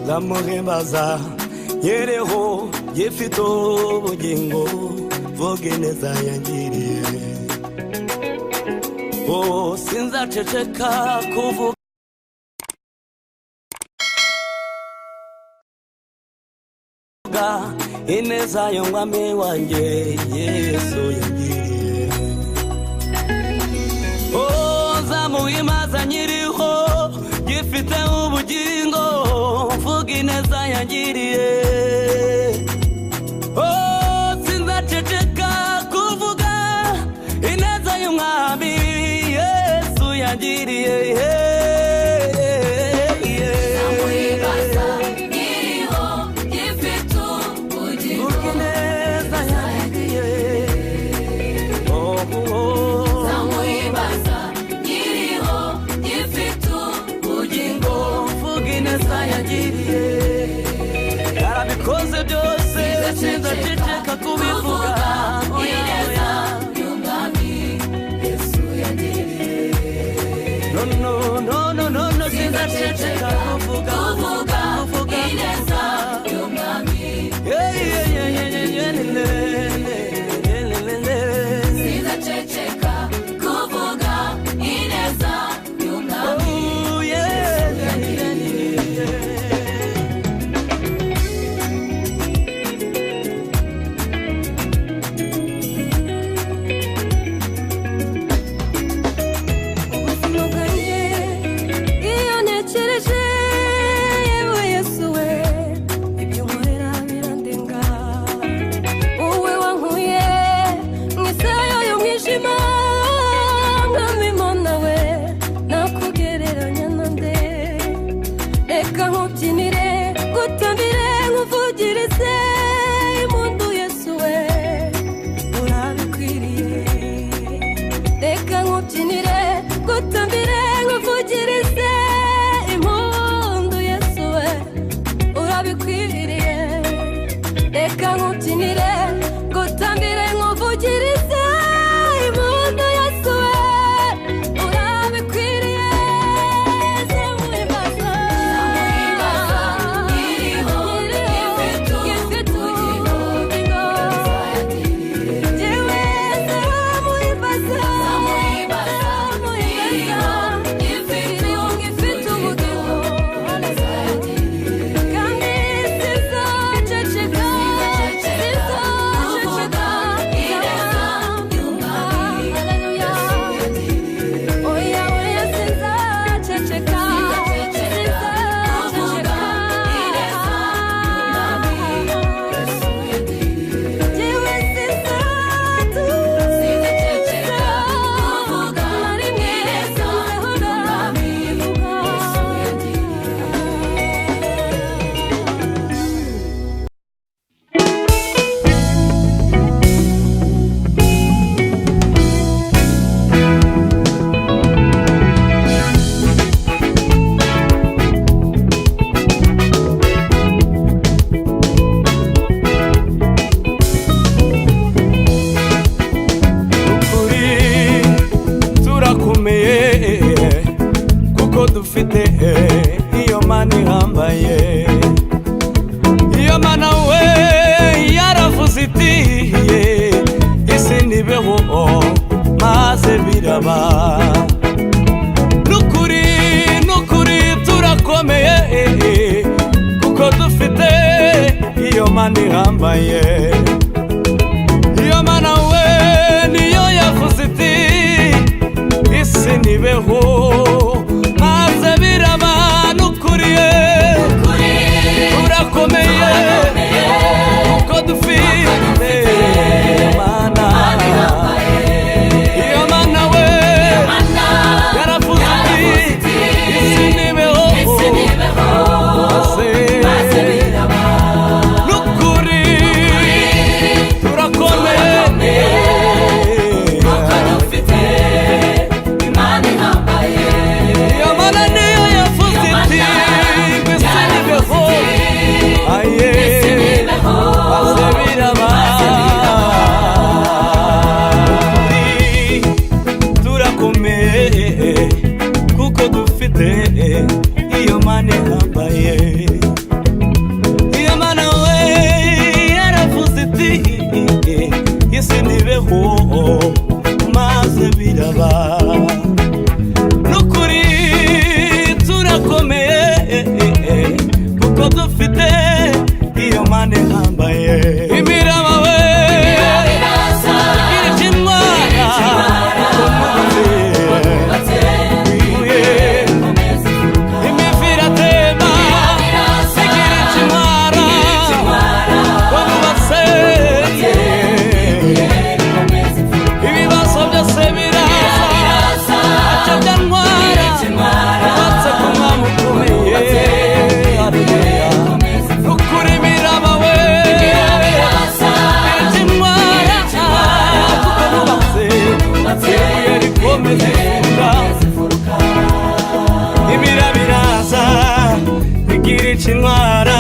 Nzamuhimbaza nyereho gifite ubugingo, vuga ineza yangiriye. Oh, sinzaceceka kuvuga ineza y'umwami wanjye Yesu yangiriye. Oh, nzamuhimbaza nyiriho gifite ubugingo, mvuga ineza yangiriye. Oh, sinzaceceka kuvuga ineza y'umwami Yesu yangiriye. Nzamuhimbaza nkiriho gifite ubugingo. Vuga ineza yangiriye. Oh, oh. Nzamuhimbaza nkiriho gifite ubugingo. Mvuga ineza yangiriye, yarabikoze byose, sinzaceceka kubivuga. Oya, Ineza oya. y'umwami Yesu yangiriye. No, no, no, no, no, no, sinzaceceka kuvuga, Kuvuga kuvuga, ineza y'umwami. Yeah, yeah, yeah, yeah, yeah, yeah, le, le, le, le, le, le. Sinzaceceka kuvuga ineza y'umwami. Oh, yeah, yeah, yeah, yeah. Ubuzima bwanjye iyo ntekereje, yewe Yesu we, ibyo unkorera birandenga. Wowe wankuye mu isayo y'umwijima, mwami Mana we, nakugereranya na nde? Reka nkubyinire, ngutambire, nkuvugirize impundu, Yesu we, urabikwiriye. Reka nkubyinire, ngutambire, nkuvugirize impundu, Yesu we, urabikwiriye. Reka nkubyinire, ngutambire, nkuvugirize impundu, Yesu we, urabikwiriye. Nzamuhimbaza Nzamuhimbaza nkiriho gifite ubugingo. Jyewe nzamuhimbaza, Nzamuhimbaza nkiriho gifite ubugingo. Kandi sinzaceceka, sinzaceceka. Ineza y'umwami Yesu yangiriye. Oya, oya, sinzaceceka, Sinzaceceka kuvuga ineza y'umwami Yesu yangiriye. Jyewe sinzatuza Sinzaceceka kuvuga na rimwe, ineza nzahora y'umwami mbivuga. Yesu yangiriye. Ukuri turakomeye kuko dufite iyo mana ihambaye. Iyo mana we yaravuze iti isi ntibeho, maze biraba. Nukuri, nukuri turakomeye kuko dufite iyo mana ihambaye. Iyo mana we niyo yavuze iti isi ntibeho, maze biraba. Nukuriye turakomeye kuko dufite iyo mana. Iyo mana we yaravuze iti isi ntibeho, maze nukuri turakomeye. Iyo mana niyo yavuze iti ngo isi ntibeho, aye, maze biraba. Ukuri turakomeye kuko dufite iyo mana ihambaye. Imiraba, nukuri turakomeye kuko dufite iyo mana ihambaye. Imiraba we, igira ikintwara kuko ibuye imivu iratemba, igira ikintwara ko nubatse. Ibibazo byose biraza, ntacyo byantwara, nubatse ku mwami ukomeye. Haleluya. Nukuri imiraba we, ikintwara kuko nubatse ibuye rikomeza imfuruka. Imiraba iraza, igira ikintwara.